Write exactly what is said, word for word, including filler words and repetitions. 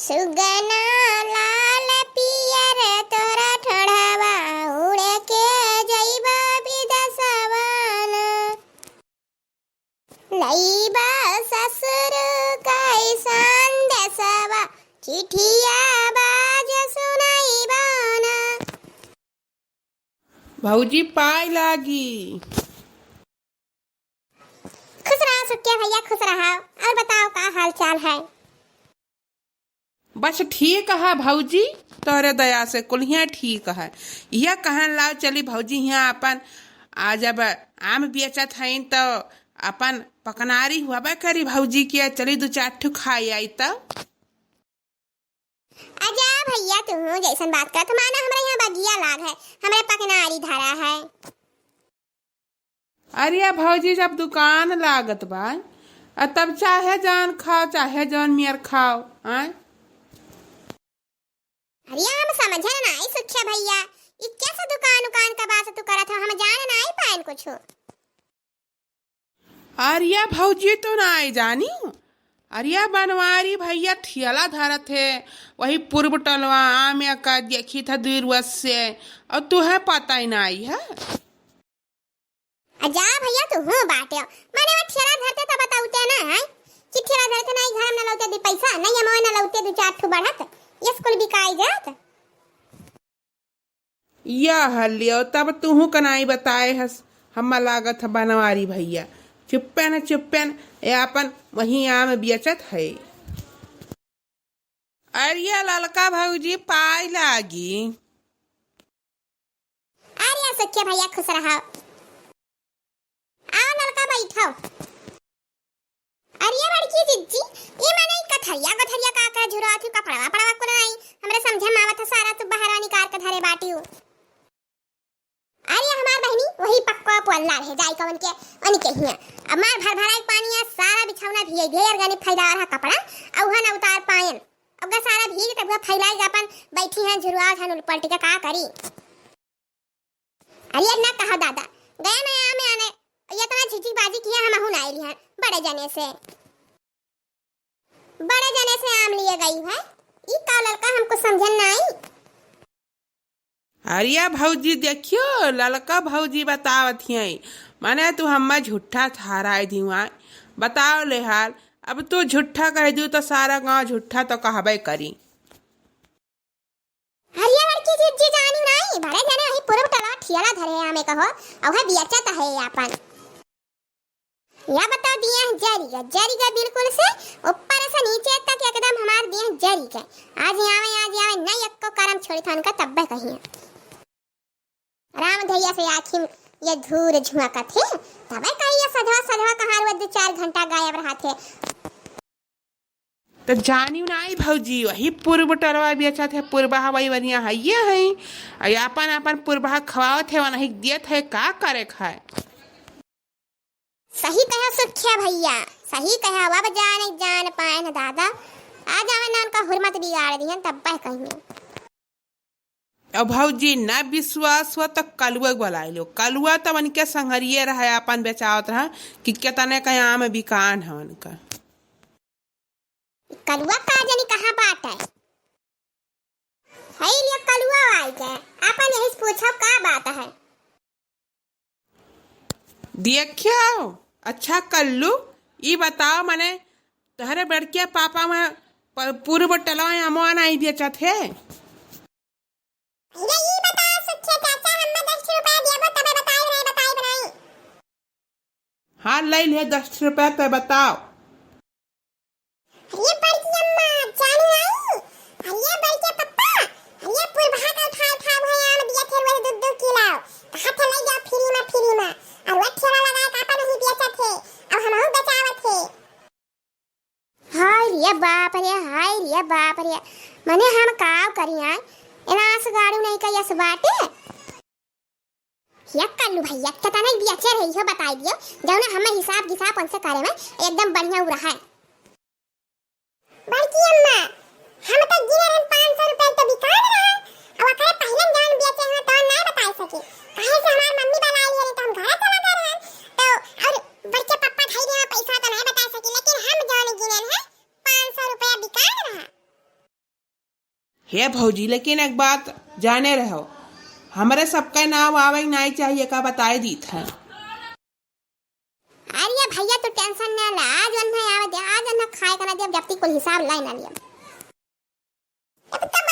सुगना लाल पियर तोरा ठोड़वा उड़ के जइबा बिदसवा ना। लइबा ससुर कइसन देसवा, चिठिया बाज सुनइबा ना। भौजी पाय लागी। खुश रहा सुखिया भइया, खुश रहा। और बताओ का हाल चाल है? बस ठीक है भौजी, तोहरे दया से कुल्हिया ठीक है। यह कहन लाओ चली भौजी हियाँ अपन, आ जब आम बेचत हईन तो अपन पकनारी हुआ करी भौजी के, चली दू चार ठो खाई आई तो। आजा भइया, तू जइसन बात करत, माना हमरा यहाँ बगिया लाग है, हमरा पकनारी धरा है। अरे भौजी, जब दुकान लागत बा, आ तब चाहे जौन खाओ, चाहे जौन मेर खाओ, आय? अरे हम समझन नाई सुखिया भइया, ई कैसे दुकान उकान का बात तू करत हो, हम जान नाई पाएन कुछ। अरिया भौजी तो नाई जानी। अरिया बनवारी भइया ठेला धरत है, वही पूर्व टोलवा आम या का देखी था दूर वस से, और तुहे पता ही नाई है। आ जा भइया तू हूँ बाटे, माने वो ठेला धरते तो बताउते ना है कि ठेला धरते नाई घर में ना लौटे दी पैसा, नहीं हम ना लौटे दू चार ठू बढ़त, ये स्कूल बिकाई जात। यह लियो, तब तुहू कनाई बताए हस, हम्मा लागत ह बनवारी भइया। चुप्पे न चुप्पे न, ए आपन वही आम बेचत है। अरिया ललका भौजी पाई लागी। अरिया सुखिया भइया खुश रहा। आओ ललका बैठो। अरे बड़की जिज्जी, ई मने ई कथरिया, कथरिया का का झुरात ही कपड़वा, पड़वा को नाई, हमरे समझे में आवत है, सारा तू बहरा निकाल के धरे बाटी हूँ। अरे हमार बहिनी, वही पक्का पोल्ला रहे, जाई कवन के, उनके हियाँ। अब मार भर भराई पानी है, सारा बिछौना भी है, ढेर गनी फैला रहा कपड़ा, अउहा न उतार पायन। अब गा सारा भीग, तब गा फैलाई जा अपन, बैठी हैं झुरुआ झन उलपलटी का, का करी। अरे ना कहा दादा, गया मैं आमे आने, ये इतना झिझिक बाजी किया, हम अहू ना आइली हैं, बड़े जने से, बड़े जने से आम लिए गई है। ई का ललका हमको समझन ना आई। अरिया भौजी देखियो, ललका भौजी बतावत हियई, माने तू हम्मा झूठा ठहराए दिहुआ। बताओ ले हाल, अब तू झूठा कह दू तो सारा गांव झूठा तो कहबे करी। अरे बड़की जिज्जी जानी नाई, बड़े जने वही पूरब टलवा ठियाला धरे हैं हमें कहो, अउहे बियचत है आपन। या बताओ दिया जरी गा, जरी गा बिल्कुल से ऊपर से नीचे तक एकदम हमार दिया जरी गा। आज आवे, आज आवे, नहीं एक्को करम छोड़ी था उनका तब्बे कहिए। राम धैया से आखिम ये धूर झुआकत है, तबे कहिए सधवा सधवा कहाँ रुआ दो चार घंटा गायब रहत है। त जानियो नाई भौजी, वही पूर्व टरवा बेचत है, पूर्वा वही बढ़िया हइये है। आ आपन, आपन पूर्वा खवावत है, वनही दियत है, का करे खाए। सही कहा सुखिया भैया, सही कहा। अब जान, जान पाए न दादा, आ जावे ना उनका हुरमत बिगाड़ दिहन, तब बह कहिए। अब भौजी ना विश्वास हुआ त कलुआ के बुलाए लो। कलुआ त उनके संघरिये रहे, आपन बेचावत रहा कि केतने का आम बिकान है उनका। कलुआ का जानी कहाँ बाटे। है लियो कलुआ आई के, आपन यही से पूछो का बात है। देखियो, अच्छा कल्लू, ई बताओ मने तोहरे बड़किया पापा में प-, पूर्व टलवा अमवा नहीं बेचत है? ये ई बताओ सुखे चाचा, हम्मे दस रुपया देबो तबे बताई नहीं, बताई बनाई। हाँ, ले ले दस रुपया ते बताओ। अरे बड़की अम्मा, जानू आई? अरे बड़के पप्पा, अरे पुरभा का उठा उठा भैया आम दिया थे वो दो दो किलो। कहा थे ले जाओ फ्री में, फ्री में। और वो ठेला लगाए का तो नहीं बेचत थे, अब हमहू बेचावत थे। हाय रे बाप रे, हाय रे बाप रे, मने हम काव करी आय? एना आस गाड़ू नहीं का यस बाटे। या कल्लू भैया, केतना बेचे रही हो बताई दियो, जौने हमें हिसाब किसाब उनसे करे में एकदम बढ़िया उ रहा है। बड़की अम्मा, हम तो गिने रहन पाँच सौ रुपया तो बिकान रहा, अब ओकरे पहले जौन बेचे हैं तो ना बताई सकी, काहे से हमार मम्मी बना लिए रही तो हम घर चला गए रहन, तो और बड़के पप्पा भाई ने पैसा तो नहीं बता सकी, लेकिन हम जौन गिने हैं पाँच सौ रुपया बिकान रहा। हे भौजी, लेकिन एक बात जाने रहो, हमरे सबका नाव आवे नाई चाहिए का, बताए दीत है। अरे भैया, तू tension ना ला, आज उन्हें आवे दे, आज उन्हें खाए का ना दे, जब तक कुल हिसाब लाई ना लिया। अब तब